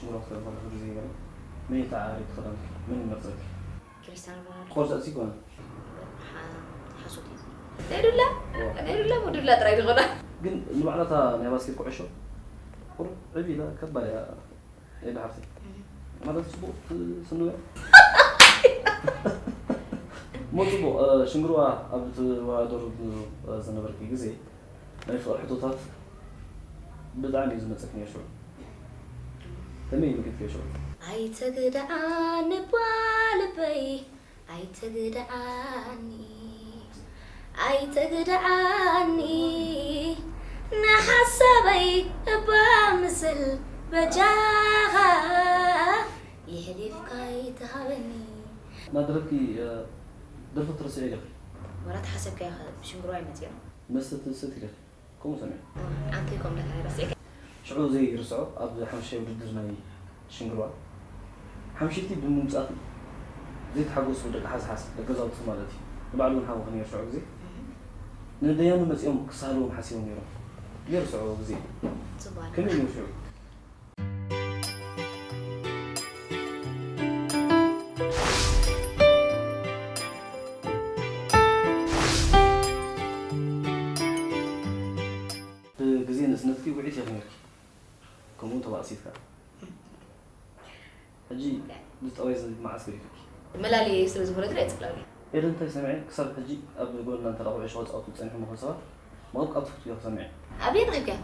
ሽጉራ ክትከፍል ከለኺ ግዜ ይገርም። መን ይተዓረቂ ክዳንኪ? መን ይመርጸኪ? ክሪስታኖ ሮናልዶ ቆርጻ እሲ ይኮነ። ሓ- ሓሶት እዩ። ናይ ዱላ ናይ ዱላ ሞ ዱላ ጥራይ ዝኾና። ግን ንባዕላታ ናይ ባስኬት ኩዕሾ ቁርብ ዕብ ኢላ ከባድ እያ። ኤዳ ሓፍቲ ማለት ጽቡቕ ትስንው እያ። ሞ ጽቡቕ ሽንግርዋ ኣብ ትወዳደሩ ዝነበርኪ ግዜ ናይ ፍቕሪ ሕቶታት ብጣዕሚ እዩ ዝመጸክ ነይሩ ሽዑ። ከመይ እዩ መኪትክዮ ሽዑ? ኣይተግድዓኒ እባ ልበይ ኣይተግድዓኒ ኣይተግድዓኒ ንሓሳበይ እባ ምስል በጃኻ የሕሊፍካ ኣይትሃበኒ። እና ደረፍኪ ደርፊ ትርስዒ ኢለኺ? ወላ ተሓሰብካዮ ሽንግርዋ ይመፅኦ። መስተ ትስቲ ኢለኺ? ከምኡ ሰሚዐ። ዓንተይ ከም ለካ ረሲዕካ። ሽዑ ዘይርስዖ ኣብ ሓሙሻይ ውድድር ናይ ሽንግርዋ ሓምሽቲ ብምምፃእኪ ዘይተሓጎሱ ደቂ ሓዝሓዝ ደቂ ገዛውቲ ማለት እዩ። ንባዕሉ እውን ሓወኺ ነይሩ ሽዑ ግዜ ንደያኑ መፂኦም ክሳሃልዎም ሓሲቦም ነይሮም። ዘይርስዖ ግዜ እዩ። ፅቡቅ ከመይ ነይሩ ሽዑ? ብግዜ ንእስነትኪ ውዒት ኢኺ ነርኪ። ከምኡ ተባእሲት ከኣ። ሕጂ እዚ ጠባይ እዚ መዓስ ገዲፉኪ? መላለየ ስለ ዝኾነ ግን ኣይፅላሉ። ኤደን እንታይ ሰሚዐ ክሳብ ሕጂ ኣብ ጎና እንተ ኩዕሾ ክጻወቱ ዝጸንሑ ምኾን ሰባት መቐብ ካብ ትፍትዮ ሰሚዐ። ኣበይ ረኺብካዮ?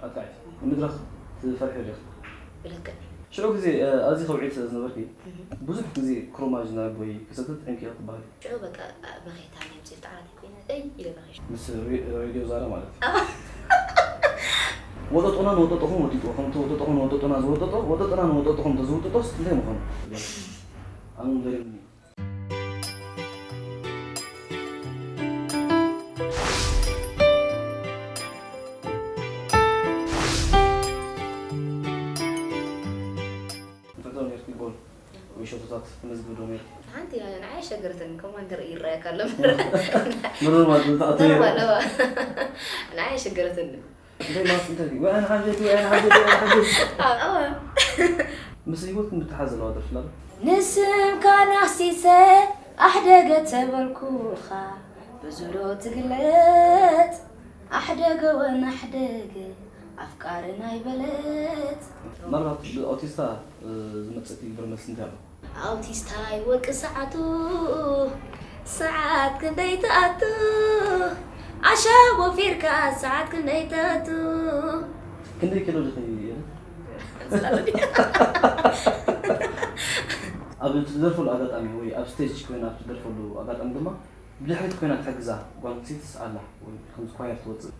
ኣጥቃዒት ንመድረኽ ትፈርሒ ዲኺ? ብልክዕ። ሽዑ ግዜ ኣዚኺ ውዒት ስለ ዝነበርኪ ብዙሕ ግዜ ክሮማጅ ናብ ወይ ክሰቲ ጥዒምኪ ኢኺ ትበሃሊ። ሽዑ በቃ በኺታ ናይ ምፅል ጣዕራት ኮይነ እይ ኢለ በኺ። ምስ ሬድዮ ዛራ ማለት እዩ። ወጠጦና ንወጠጦኹም ወዲጥዎ ከምቲ ወጠጦኹም ንወጠጦና ዝወጠጦ ወጠጦና ንወጠጦኹም ተዝውጥጦስ እንታይ ምኾኑ? ኣነ ገሪሙኒ። ንፍዕቶ ነርኪ ጎል ወይ ሸቶታት ትመዝግብ ዶ ነርኪ? ሓንቲ እያ ንዓይ ሸገረተኒ ከምኡ እንተ ይረኣየካ ኣሎ ምርር ማለት ንታኣቶ ኖርማል እዋ ንዓይ ሸገረተኒ እንታይ ማለት እንታይ እዩ? ወይ ኣነ ሓንጀት ወይ ኣነ ሓንጀት ወይ ኣነ ሓንጀት ኣዎ ምስ ህይወት ምትሓዝ ዘለዋ ደርፊ ላለ ንስምካ ናሲሰ ኣሕደገ ተበልኩኻ ብዙ ዶ ትግለጽ ኣሕደገ ወን ኣሕደገ ኣፍቃሪ ናይ በለጽ ምናልባት ብኣውቲስታ ዝመፀኪ ግብረ መልሲ እንታይ ኣሎ? ኣውቲስታይ ወቂ ሰዓቱ ሰዓት ክንደይ ትኣቱ ዓሻ ወፊርካ ሰዓት ክንደይ ትኣቱ ክንደይ ኪሎ ድኺ? ኣብ ትደርፈሉ ኣጋጣሚ ወይ ኣብ ስቴጅ ኮይና ኣብ ትደርፈሉ ኣጋጣሚ ድማ ብድሕሪት ኮይና ትሕግዛ ጓል ኣንስተይትስ ኣላ ወይ ከምዚ ኳየር ትወፅእ?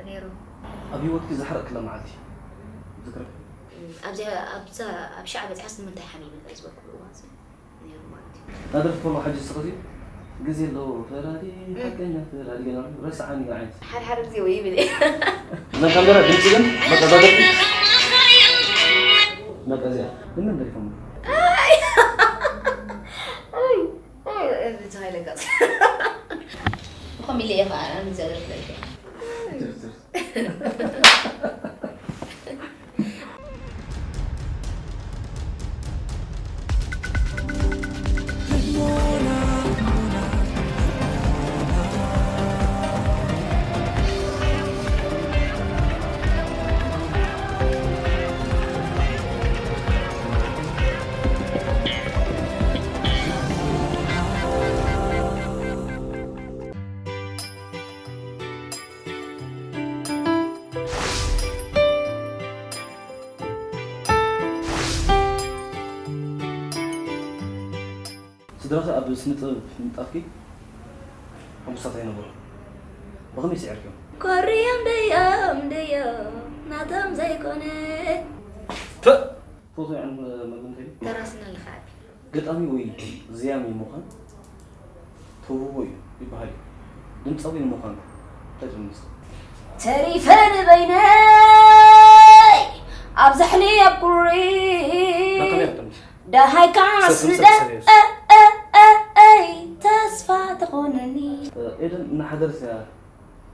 ነይሩ ኣብ ህይወትኪ ዝሓረቅክላ መዓልቲ ትዝክሪ? ኣብዚ ኣብዛ ኣብ ሻዕ በፅሓስ ንምንታይ ሓሚመ ዝበልኩሉ እዋን ነይሩ ማለት እዩ ናደርፍ ከሎ ሓጂ ስኽዚ ግዜ ኣለዎ ፈራዲ ሓቀኛ ፈራዲ ገና ረስዓኒ ዓይነት ሓደ ሓደ ግዜ ወይ ይብል እዛ ካሜራ ድምፂ ግን በቃ እዛ ደርፊ በቃ እዚኣ ንመን ደሪፎም ተባሂለ ገፅ ከም ኢለ እየ ከዓ ንዘደርፍ ስድራኺ ኣብ ስነ ጥበብ ምንጣፍኪ ሕጉሳት ኣይነበሩ። ብኸመይ ስዒርክዮም? ኮርዮም ደዮም ደዮም ናቶም ዘይኮነ ፎቶ ይዕን መግንተይ ተራስና ኣለኻ ዓቢ ገጣሚ ወይ ዘያሚ ምዃን ተውህቦ እዩ ይበሃል እዩ። ድምፃዊ ንምዃን እንታይ ትብል ንስኻ? ተሪፈ ንበይነይ ኣብ ዘሕሊ ኣብ ቁሪ ከመይ ትብል? ደሃይካ ሰብ ስንደ ሰብ ሰብ ይ ተስፋ ተኾነኒ ኤደን እናሓደረት እያ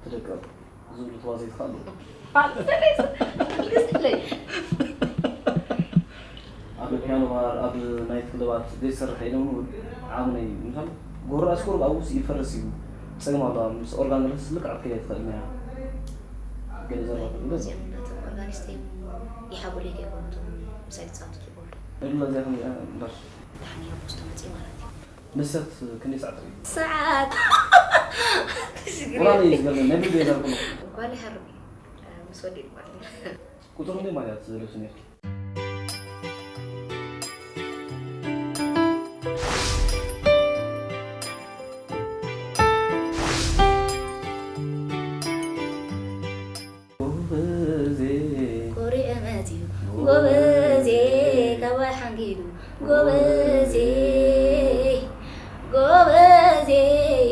ትደቅቕ ዝብሉ ተዋዘይቲ ከ ኣለዉ። ግስለይ ኣንዋር ኣብ ናይት ክለባት ዘይሰርሕ ኢሎም እውን ዓቕመይ ምሳል ጎረስ ቁሩብ ኣብኡስ ይፈርስ እዩ። ጸገም ኣሎ ምስ ኦርጋን ርስ ልክዕ ክትከይድ ትኽእል እያ። ገለ ዘረባ ትብሎ። እዚኦም ነቶም ኦርጋኒስት እዮም ይሓቡለይ ከይኮኑ እቶም ምሳይ ዝጻወቱ ዝነበሩ። እብላ እዚኣ ከም እምበር። ደሓን እያ ፖስቶ መጽዩ ማለት እዩ። ንሰት ክንደይ ሰዓት ርኢ? ሰዓት። ቁራን እዩ ዝገርመኒ፣ ናይ ብልቢ እየ ዘርክሎ። ጓል ይሃርም እዩ። ምስ ወዲ ማለት እዩ። ቁጽሪ ክንደይ ማለት እያ ትዘለሱ ነርኪ? ጎበዜ። ኮሪዐ መጺኡ ጎበዜ፣ ካባይ ሓንጊሉ ጎበዜ፣ ጎበዜ፣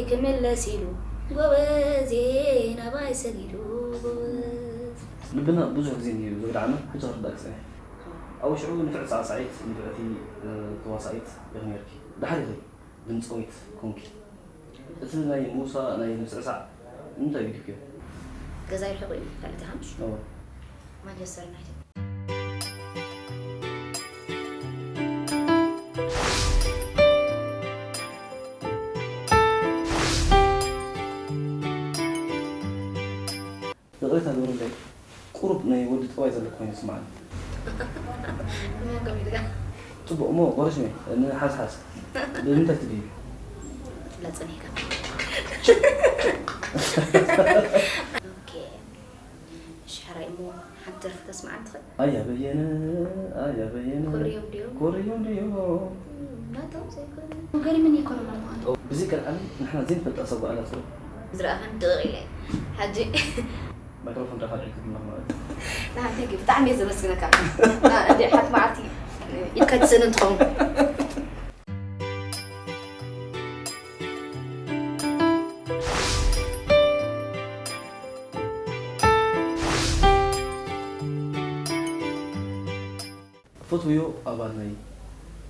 ክምለስ ኢሉ ጎበዜ፣ ናባይ ሰጊዱ ጎበዝ። ልብና ብዙሕ ግዜ እዩ ዝወድዓና፣ ሕጂ ክርዳእ ክጸንሕ። ኣብ ሽዑ ንፍዕቲ ሳዕሳዒት፣ ንፍዕቲ፣ እ፣ ተዋሳኢት ኢኺ ነርኪ። ድሓር ኢኺ ድምጻዊት ኮንኪ። እቲ ናይ ምውሳእ፣ ናይ ምስዕሳዕ ንምንታይ ገዲፍክዮ? ገዛይ ርሒቑ እዩ፣ ካልእ ተሃምሽ። እዎ። ማንቸስተር ዩናይትድ። ይቕሬታ ግበሩለይ፣ ቁሩብ ናይ ወዲ ጠባይ ዘሎ ኮይኑ ይስምዓኒ። መን ኮሚድጋ? ጽቡቕ እሞ፣ ጓል ሽመይ፣ ንሓዝሓዝ ብምንታይ ትድይቢ? ትብላ ጸኒሕካ። ኦኬ። እሺ፣ ሕራይ እሞ ሓንቲ ደርፊ ተስምዓኒ ትኽእል? ኣያ በየነ፣ ኣያ በየነ። ኮርዮም ድዮም? ኮርዮም ድዮም? ናቶም ዘይኮነ። ገሪምኒ እኮ ነው ማለት። ብዘይ ቀልዓለም ንሕና ዘይንፈልጣ ሰብ ጓዕላ ትኽእል። ዝረኣኸኒ ድቕቕ ኢለ። ሕጂ ማይክሮፎን ዳኻ ልዕል ትብልና ማለት እዩ። ንሓንቲ ህጊ ብጣዕሚ እየ ዘመስግነካ። ና፣ እንዲ ሓንቲ መዓልቲ ኢድካ ትስእን እንትኸውን። ፈትውዮ ኣባል ናይ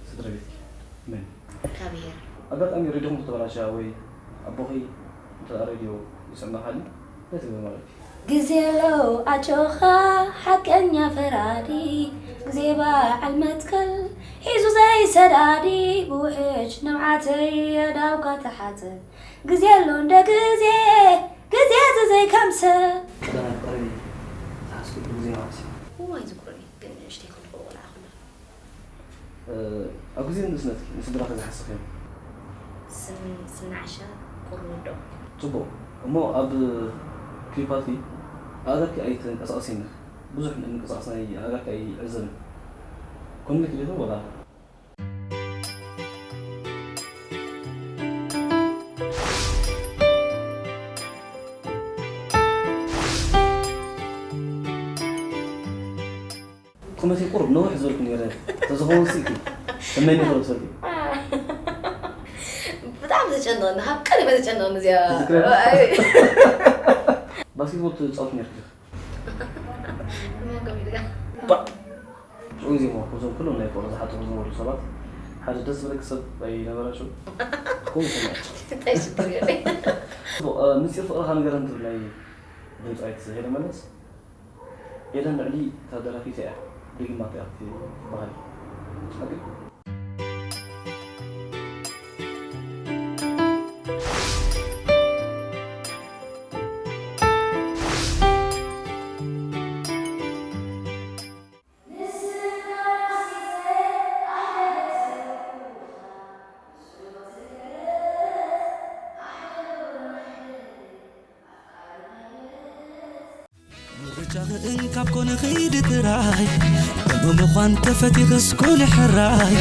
ስድራ ቤትኪ መን እዩ? ካብ ብሄር። ኣጋጣሚ ሬድዮኹም ተተበላሸያ ወይ ኣቦኺ እንተ ደኣ ሬድዮ ይሰምዕ ሃልዩ እንታይ ትብሊ ማለት እዩ? ግዜ ኣሎ ኣጆኻ ሓቀኛ ፈራዲ፣ ግዜ በዓል መትከል ሒዙ ዘይሰዳዲ፣ ብውሕጅ ንብዓተይ ኣእዳውካ ተሓጸብ፣ ግዜ ኣሎ እንደ ግዜ፣ ግዜ እዚ ዘይከም ሰብ። ቀዳማይ ፍቕሪ ዝሓዝኩሉ ግዜ መዓስ እዩ? እዋይ፣ ኣይዝክሮን እዩ፣ ግን ንእሽተይ ከለኹ ቆልዓ ከለኹ። እ፣ ኣብ ግዜ ንእስነትኪ ንስድራኺ ዝሓሰኽዮም? ስን-፣ ስናዓሻ ቁሪ ወዶ። ጽቡቕ። እሞ ኣብ ክሊፓትኪ ኣእጋርኪ ኣይተንቀሳቕስን ኢኺ። ብዙሕ ምንቅስቓስ ናይ ኣእጋርኪ ኣይዕዘብን። ኮሚልኪ ዲኺ ወላ? ቁመተይ ቁሩብ ነዊሕ ዝበልኩ ነይረ። ተዝኸውን ስኢኪ። ተመኒ ይኸሉ ትፈልጢ? ብጣዕሚ ዘጨንቐኒ፣ ካብ ቀደም እያ ዘጨንቐኒ እዚኣ። ትዝክረኒ? ኣይ። ባስኬትቦል ትጻወት ነርኪ ዲኺ? መን ኮሚልካ? ባ-፣ ሽዑ ግዜ እሞ፣ እዞም ኩሎም ናይ ፍቕሪ ዝሓጥሩ ዝነበሩ ሰባት፣ ሓደ ደስ ዝብለኪ ሰብ ኣይነበረን ሽዑ? ከምኡ ይሰምዕ። እንታይ ሽግር የለይ። እ፣ ምስጢር ፍቕርኻ ንገረኒ ትብል ናይ ድምጻዊት ሄለን መለስ። ኤደን ልዕሊ እታ ደራፊት እያ ደጊማቶ እያ ክትበሃል። ሓቂ? ምርጫኺ እንካብ ኮነ ኺዲ ጥራይ፣ እሞ ምዃን ተፈቲኽስ ኩኒ ሕራይ።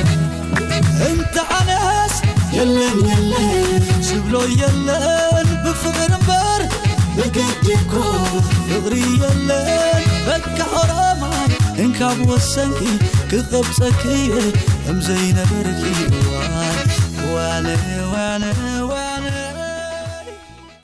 እንተ ኣነስ የለን የለን ዝብሎ የለን፣ ብፍቕሪ እምበር ብግዲ እኮ ፍቕሪ የለን። በቃ ኦሮማይ እንካብ ወሰንኪ፣ ክቐብጸኪ እየ ከም ዘይነበርኪ። እዋይ ዋነ ዋነ